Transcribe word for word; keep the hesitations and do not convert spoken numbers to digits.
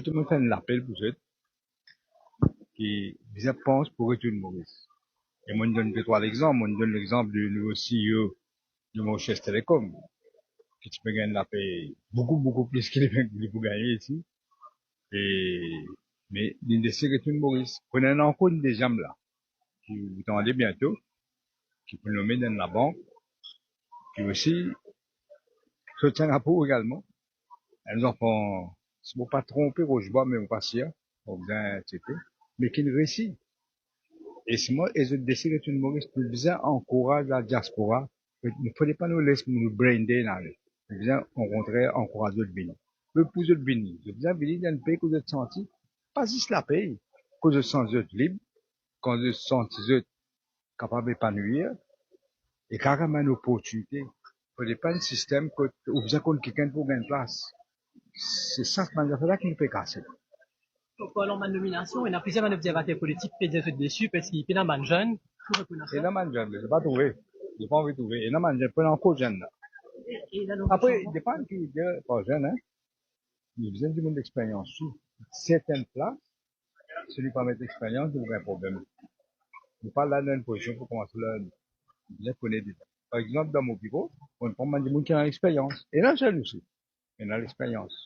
Tou mo fer enn lapel pou zot ki bizin pans pou retourn Moris. E mo donn de trwa lexanp. Mo donn lexanp de nouvo C E O de Mauritius Telecom, ki ti pe gagn lape boukou, boukou plis ki li, li pou gagne isi. E, me li deside retourn Moris. Pou ena ankor enn dezyem la, ki ou tande biento, ki pou nome dan labank, ki osi sot Singapour egalman. Enn zanfan, si mo pa tronpe, Rosebud, me mo pa sir, mo bizin tcheke, me ki resi. E si mo, e zot deside retourn Moris, nou bizin ankouraz ladiaspora. Nou fode pa nou les nou brain drain ale. Nou bizin, okontrer, ankouraz zot vini. Me pou zot vini, zot bizin vini dan enn pei kot zot santi, pa zis lapey, kot zot santi zot lib, kan zot santi zot kapav epanouir e kapav gagn enn loportinite. Fode pa enn sistem kot ou bizin konn kikenn pou gagn plas. Se sa, bann zafer la ki nou pe kase. Parlan bann nominasion, ena plizier bann obzervater politik pe dir zot desi, parski pena bann zenn pou reponn a sa. Ena bann zenn, me zot pa trouve. Zot pa anvi trouve. Ena bann zenn, pena ankor zenn la. E, e la, donk, apre, sanzman, depann ki, de, par zenn, hein. Nou bizin dimoun lexperyans tou. Sertenn plas, si nou pa met lexperyans, nou gagn problem. Nou pa la dan enn pozision pou koumans la, bizin kone deza. Par exanp, dan mo biro, mo pran bann dimoun ki ena lexperyans. Ena zenn osi, ena lexperyans.